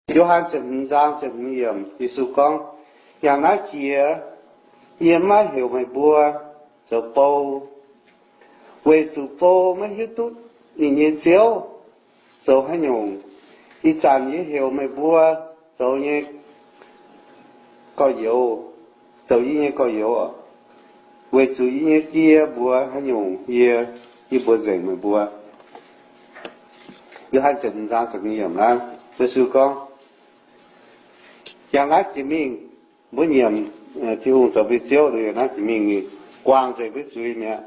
Yo^han ziepc hmz zaang ziepc hmz yiemc, Yesu gorngv, Yangh naaiv jiex, yie maiv heuc meih mbuo zoux bou, weic zuqc bou maiv hiuv duqv ninh nyei ziouv zoux haaix nyungc. Ih zanc yie heuc meih mbuo zoux nyei gorx-youz, zoux yie nyei gorx-youz, weic zuqc yie nyei Die mbuox haaix nyungc, yie, yie mbuox nzengc meih mbuo. Yo^han ziepc hmz zaang ziepc hmz yiemc naaiv, Yesu gorngv, Yangh naaiv jiex mingh, mbuo nyiemc Tin-Hungh zoux mbuo nyei Ziouv, yangh naaiv jiex mingh ninh guangc nzengc mbuo zuiz mi'aqv.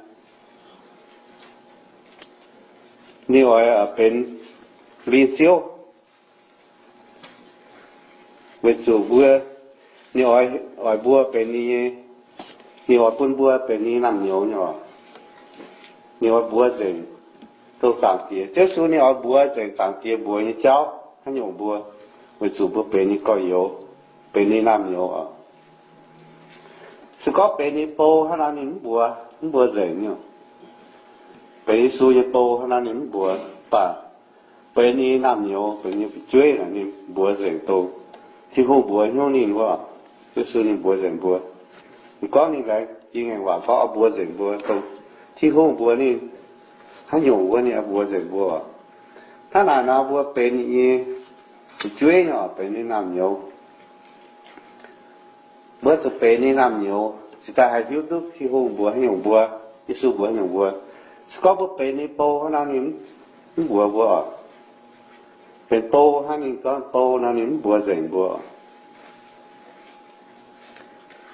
Ninh oix benx mbuo nyei Ziouv, weic zuqc mbuo, ninh oix, oix mbuo benx ninh nyei, ninh oix bun mbuo benx ninh nyei naamh nyouz nyei oc. Ninh oix mbuox nzengc dongh Zaangc Diex. Ziouv Yesu ninh oix mbuox nzengc Zaangc Diex mbuox nyei jauv haaix nyungc mbuo, weic zuqc mbuo benx ninh gorx-youz, benx ninh naamh nyouz oc. Se gorngv benx ninh bou hnangv nor ninh mv mbuox, mv mbuox nzengc nyei. Benx Yesu nyei bou hnangv nor ninh mv mbuox, mv baac benx ninh naamh nyouz, benx ninh fu'jueiv naaic ninh mbuox nzengc dongh Tin-Hungh mbuox hnyouv ninh wuov. Yesu ninh mbuox nzengc mbuo. Ninh gorngv ninh laengz jiex ngaengc waac gorngv oix mbuox nzengc mbuo dongh Tin-Hungh mbuox ninh haaix nyungc wuov ninh oix mbuox nzengc mbuo. Hnangv naaic nor mbuo benx ninh nyei fu'jueiv nyei oc, benx ninh naamh nyouz. Mbuo zuqc benx ninh naamh nyouz cingx daaih haih hiuv duqv Tin-Hungh mbuox haaix nyungc mbuo, Yesu mbuox haaix nyungc mbuo. Se gorngv mbuo benx ninh bou hnangv nor ninh mv mbuox mbuo oc. Benx bou hnangv ninh gorngv bou nor ninh mv mbuox nzengc mbuo.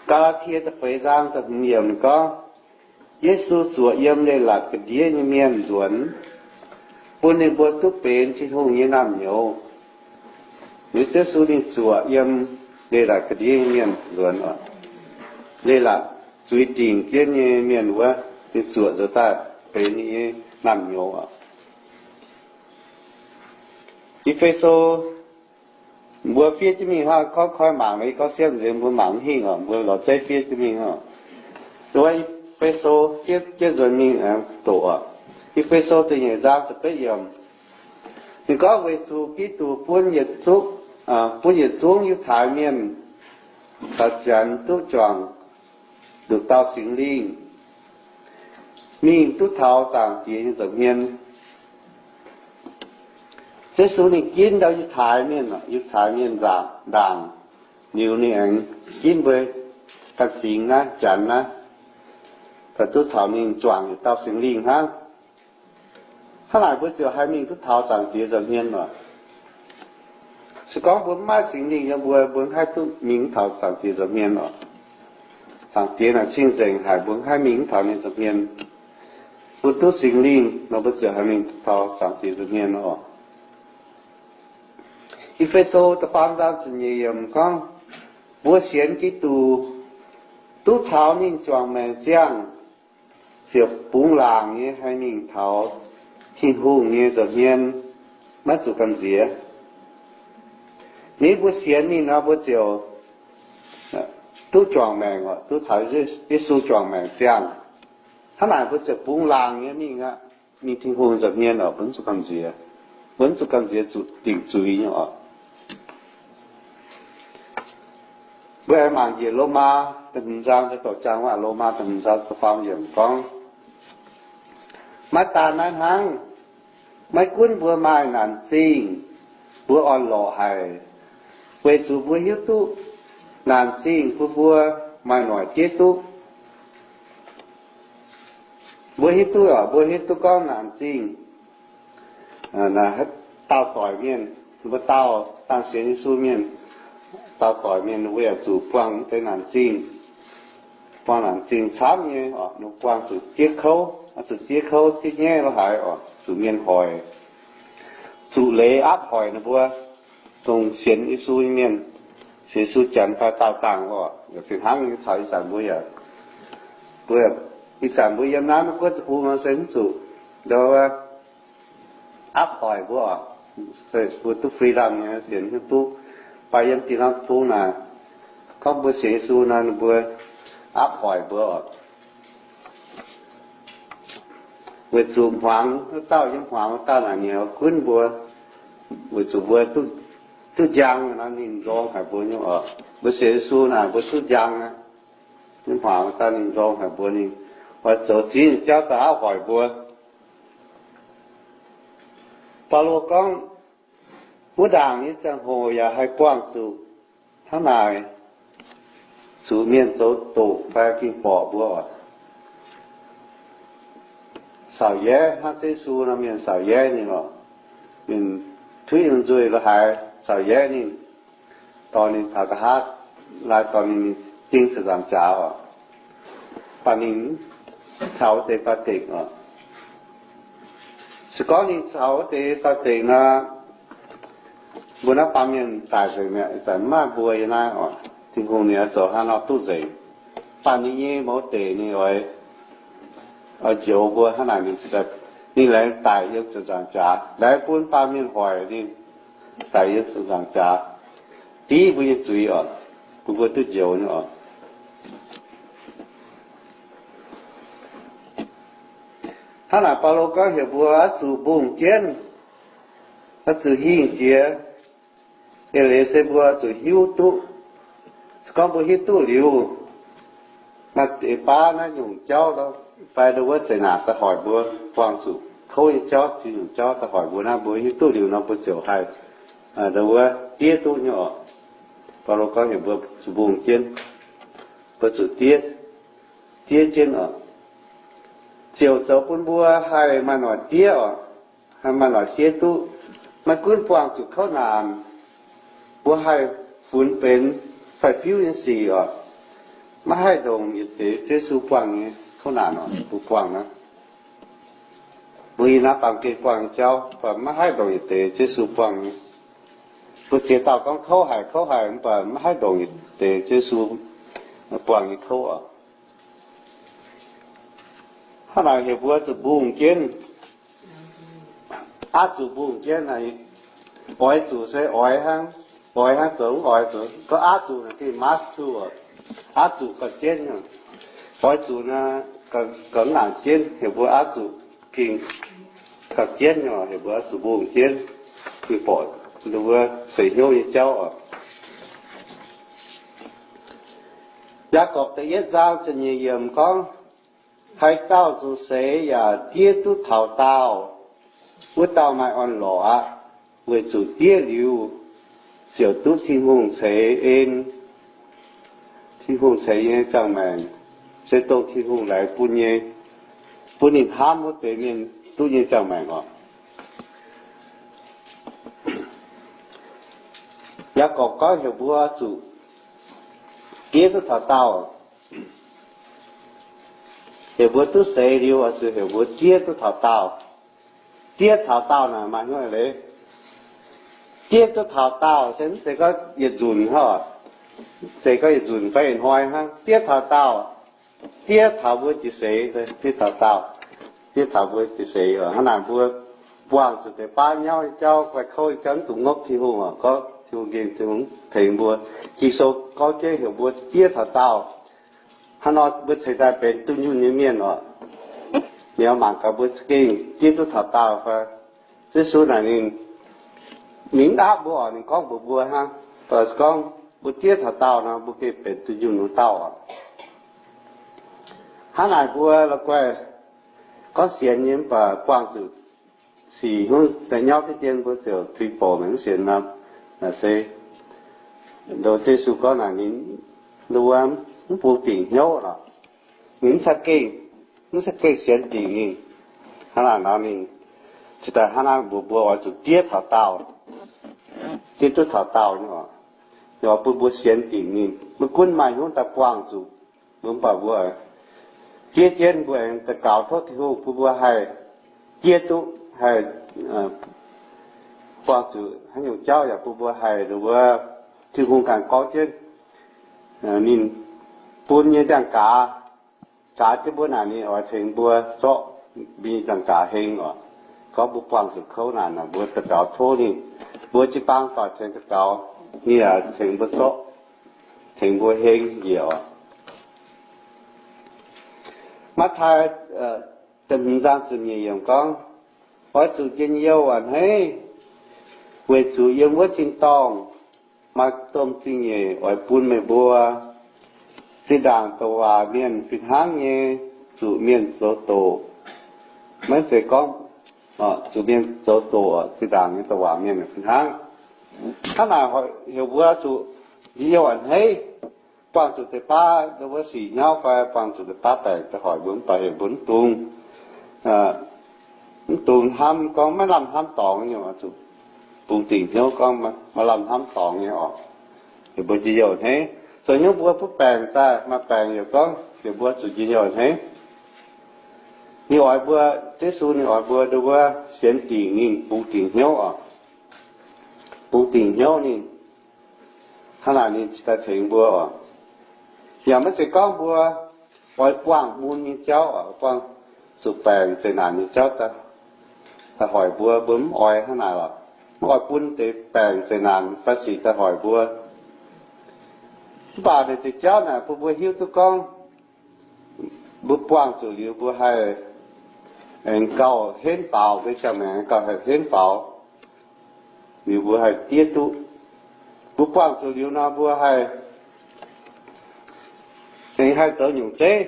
Gaa^laa^tie da'feix zaang da'hmz yiemc ninh gorngv, Yesu zuoqc yiem leiz-latc ga'ndiev nyei mienh nzuonx, bun ninh mbuo duqv benx Tin-Hungh nyei naamh nyouz. Ninh Ziouv Yesu ninh zuoqc yiem leiz-latc ga'ndiev nyei mienh nzuonx oc. Leiz-latc zuiz dingc jienv nyei mienh wuov, ninh zuoqc nzuonx daaih benx ninh nyei naamh nyouz oc. E^fe^so, mbuo fiev jienv mingh hnangv gorngv koi mangc, gorngv siepv nzengc mbuo mangc mv hingh oc, mbuo lorz zeiv fiev jienv mingh oc. Wuov E^fe^so, fiev jienv nzuonx mingh doqc oc. E^fe^so da'nyeic zaang ziepc betv yiemc. Ninh gorngv, Weic zuqc Giduc bun yietc zungv, bun yietc zungv Yiutai Mienh caux Janx duqv juangc nduqc dauh Singx Lingh, mingh duqv taux Zaangc Diex nyei nza'hmien. Ziouv Yesu ninh ginv ndau Yiutai Mienh, Yiutai Mienh nzaangc, ndaangc liuz ninh aengx ginv mbuo ganh fingx naaiv, Janx naaiv, daaih duqv caux ninh juangc yietc dauh Singx Lingh hnangv. Hnangv naaic mbuo ziouc haih mingh duqv taux Zaangc Diex nza'hmien oc. Se gorngv mbuo mv maaih Singx Lingh yiem mbuo, mbuo mv haih duqv mingh taux Zaangc Diex nza'hmien oc. Zaangc Diex naaic cing-nzengc haic, mbuo mv haih mingh taux ninh nza'hmien. Mbuo duqv Singx Lingh nor mbuo ziouc haih mingh taux Zaangc Diex nza'hmien oc. E^fe^so da'faam zaang ziepc nyeic yiemc gorngv, Mbuo sienx Giduc duqv caux ninh juangc maengc ziangh, ziouc bungx laangc nyei haih mingh taux Tin-Hungh nyei nza'hmien, maiv zuqc gamh nziex. Ninh mbuo sienx ninh nor mbuo ziouc duqv juangc maengc, duqv caux Yesu juangc maengc ziangh. Hnangv naaic mbuo ziouc bungx laangc nyei mingh aqv, mingh Tin-Hungh nza'hmien oc, mbuo mv zuqc gamh nziex. Mbuo mv zuqc gamh nziex zuqc dingc zuiz nyei oc. Mbuo aengx mangc njiec Lomaa da'hmz zaang, da'faam yiemc gorngv, Maiv daan naaiv hnangv, maiv gunv mbuo maaih naanc zingh, mbuo orn-lorqc haic, weic zuqc mbuo hiuv duqv naanc zingh bun mbuo maaih noic jeiv duqv. Mbuo hiuv duqv, mbuo hiuv duqv gorngv naanc zingh, dauh doic mienh, mbuo dauh dangh sienx Yesu mienh, dauh doic mienh mbuo yaac zuqc buangh deix naanc zingh, buangh naanc zingh camv nyei oc. Ninh buangh zuqc diev kouv, zuqc diev kouv diev nyaiv lo haaix oc, zuqc mienh hoic, zuqc leiz aapv hoic ninh mbuo, dongh sienx Yesu nyei mienh, sienx Yesu Janx fai daauh dangh oc. Fih hnangv nyei caux ih zanc mbuo yaac, mbuo, ih zanc mbuo yiem naaiv Meiv Guoqv deic-bung nor se mv zuqc ndau aapv hoic mbuo oc. Mbuo duqv freedom nyei, sienx hiuv duqv. Mv baac yiem dieh norm deic-bung naaic, gorngv mbuo sienx Yesu nor ninh mbuo aapv hoic mbuo oc. Weic zuqc hmuangx wuov dauh, yiem hmuangx wuov dauh naaic nyei gunv mbuo, weic zuqc mbuo duqv duqv njang nor, ninh nzorng haic mbuo nyei oc. Mbuo sienx Yesu naaic mbuo duqv njang aqv. Nyei hmuangx daaih ninh nzorng haic mbuo, ninh oix zoux ziex nyungc jauv daaih aqv hoic mbuo. Baulo gorngv, wuov ndaangc nyei ziangh hoc yaac haih buangh zuqc hnangv naaic, zuqc mienh zoux doqc fai ging borqc mbuo oc. Saauc yaev hnangv Yesu nor, mienh saauc yaev ninh oc. Mienh tuiv nyei nzuih lo haaix saauc yaev ninh, dorh ninh taux nqa'haav, lai dorh ninh, ninh ding ziepc nzaangc jaax oc. Baac ninh caux wuov deix doix-dekc oc. Se gorngv ninh caux wuov deix doix-dekc nor, mbuo naaiv baamh mienh daic nzengc mi'aqv, ih zanc maiv maaih mbuo yiem naaiv oc. Tin-Hungh ninh oix zoux haaix nor duqv nzengc. Baac ninh nyei mouz deic ninh oix, oix njoux mbuo hnangv naaic, ninh laengz daic yiem ziepc nzaangc jaax, laengz bun baamh mienh hoic ninh daic yiem ziepc nzaangc jaax, div mbuo nyei zuiz oc, bun mbuo duqv njoux nyei oc. Hnangv naaic Baulo gorngv heuc mbuo oix zuqc mbungh jienv, oix zuqc hingh jiex. Eix leiz se mbuo zuqc hiuv duqv. Se gorngv mbuo hiuv duqv liuz, naaiv deix baav naaiv nyungc jauv fai ndau wuov zeqc naanc daaih hoic mbuo, buangh zuqc kouv nyei jauv, ziex nyungc jauv daaih hoic mbuo naaiv, mbuo hiuv duqv liuz nor mbuo ziouc haih ndau wuov diev duqv nyei oc. Baulo gorngv heuc mbuo zuqc mbungh jienv, mbuo zuqc diev, diev jienv oc. Ziouc zoux bun mbuo haih maaih noic diev oc. Haih maaih noic diev duqv. Maiv gunv buangh zuqc kouv naanc, mbuo haih funx benx faix-fiuv nyei sic oc. Maiv haih ndongc yietc deix Yesu buangh nyei kouv naanc oc, mbuo buangh naaiv. Mbuo yiem naaiv baamh gen buangh nyei jauv, mv baac maiv haih ndongc yietc deix Yesu buangh nyei. Mbuo ziex dauh gorngv kouv haic, kouv haic, mv baac maiv haih ndongc yietc deix Yesu buangh nyei kouv oc. Hnangv naaic heuc mbuo zuqc mbungh jienv, aqv zuqc mbungh jienv. Oix zuqc se oix hnangv, oix hnangv zoux mv oix zoux. Gorngv aqv zuqc naaic gengh must do oc. Aqv zuqc gauh jienv nyei. Oix zuqc naaic gauh mv nangc jienv, heuc mbuo aqv zuqc gengh gauh jienv nyei, heuc mbuo aqv zuqc mbungh jienv, gengh borqc mbuo seix hnyouv nyei jauv oc. Yaagorpc da'yietv zaang ziepc nyeic yiemc gorngv, haaix dauh zuqc seix yaac diev duqv taux daauh, wuov dauh maaih orn-lorqc aqv. Weic zuqc diev liuz ziouc duqv Tin-Hungh ceix en, Tin-Hungh ceix nyei ziangh maengc, se dongh Tin-Hungh laengz bun nyei, bun ninh hnamv wuov deix mienh duqv nyei ziangh maengc oc. Yaagorpc gorngv heuc mbuo zuqc diev duqv taux daauh. Heuc mbuo duqv seix liuz oix zuqc heuc mbuo diev duqv taux daauh. Diev taux daauh naaic maaih hnyouv leiz. Diev duqv taux daauh se mv zeiz gorngv yietc nzunc hnangv, mv zeiz gorngv yietc nzunc fai yietc hnoi hnangv. Diev taux daauh, diev taux mbuo jiex seix, diev taux daauh, diev taux mbuo jiex seix. Hnangv naaic mbuo buangh zuqc deix baav nyauv nyei jauv fai kouv nyei jauv mv dungx ngopv Tin-Hungh oc. Gorngv Tin-Hungh gengh, Tin-Hungh tengx mbuo. Ging-Sou gorngv jienv heuc mbuo diev taux daauh. Hnangv nor mbuo cingx daaih benx dunh yunh nyei mienh oc. Ninh mangc gaax mbuo za'gengh diev duqv taux daauh fai. Yesu naaic ninh, ninh mv aapv mbuo oc, ninh gorngv mbuox mbuo hnangv. Mv baac gorngv mbuo diev taux daauh nor, mbuo gengh benx dunh yunh wuov dauh oc. Hnangv naaic mbuo la'guaih gorngv sienx nyei mv baac buangh zuqc sic hnyouv daaih nyauv jienv mbuo ziouc tuix bouc maiv sienx nor. Naaic se ndoh Yesu gorngv naaic ninh, ninh wuov mv bungx dingc hnyouv lorqc. Ninh mv ca'gengh, mv ca'gengh sienx dingc ninh. Hnangv naaic nor ninh cingx daaih hnangv naaiv mbuox mbuo oix zuqc diev taux daauh, diev duqv taux daauh nyei oc. Ninh oix bun mbuo sienx dingc ninh. Maiv gunv maaih hnyouv daaih buangh zuqc, mv baac mbuo diev jienv mbuo aengx daux gaux tov Tin-Hungh bun mbuo haih diev duqv, haih buangh zuqc haaix nyungc jauv yaac bun mbuo haih, wuov, Tin-Hungh ganh gorngv jienv ninh bun nyei ndiangx-gaaz, gaaz jienv mbuo naaic ninh oix tengx mbuo zorqv mbuo nyei ndiangx-gaaz heng oc. Gorngv mbuo buangh zuqc kouv naanc, mbuo daux gaux tov ninh, mbuo jiu-baang doic tengx daux gaux, ninh yaac tengx mbuo zorqv, tengx mbuo heng njiec oc. Matv^taai da'hmz zaang ziepc nyeic yiemc gorngv, oix zuqc njien-youh a'hneiv, Weic zuqc yiem wuov tin-dorngh maaih domh zingh nyeic oix bun meih mbuo. Zinh ndaangc douc waac mienh fih hnangv nyei, zuqc mienh zoux doqc. Maiv zeiz gorngv zuqc mienh zoux doqc, zinh ndaangc nyei douc waac mienh fih hnangv. Hnangv naaic heuc mbuo zuqc njien-youh a'hneiv, buangh zuqc deix baav wuov sic hnyouv fai buangh zuqc deix baav baengc daaih hoic mbuo, mv baac heuc mbuo mv dungx, mv dungx hnamv gorngv maiv lamh hnamv dorngx nyei, zuqc bungx dingc hnyouv gorngv maiv lamh hnamv dorngx nyei oc. Heuc mbuo njien-youh a'hneiv. Zoux hnyouv mbuo butv baengc daaih, maaih baengc yaac gorngv heuc mbuo zuqc njien-youh a'hneiv. Ninh oix mbuo, Yesu ninh oix mbuo, mbuo sienx dingc ninh, bungx dingc hnyouv oc. Bungx dingc hnyouv ninh, hnangv naaic ninh cingx daaih tengx mbuo oc. Yaac maiv zeiz gorngv mbuo oix buangh mun nyei jauv, buangh zuqc baengc zeqc naanc nyei jauv daaih hoic mbuo. Mbuo mv oix hnangv naaic lorqc. Mv oix bun deix baengc zeqc naanc fai sic daaih hoic mbuo. Mv baac naaic deix jauv naaic bun mbuo hiuv duqv gorngv mbuo buangh zuqc liuz mbuo haih aengx gauh henv faaux, mbuo ziangh maengc gauh haih henv faaux, liuz mbuo haih diev duqv. Mbuo buangh zuqc liuz nor mbuo haih aengx haih zoux nyungc zeiv,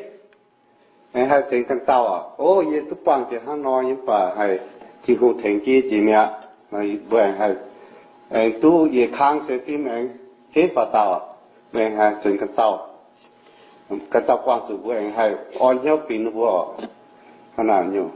aengx haih tengx ganh dauh aqv. O, yie duqv buangh jiex hnangv nor, yie mv baac haih Tin-Hungh tengx jienv jiex mi'aqv. Mbuo aengx haih, aengx duqv yietc kang se fim aengx henv faaux dauh, mbuo aengx haih tengx ganh dauh. Ganh dauh buangh zuqc mbuo aengx haih orn hnyouv bingx mbuo oc. Hnangv naaic nyungc.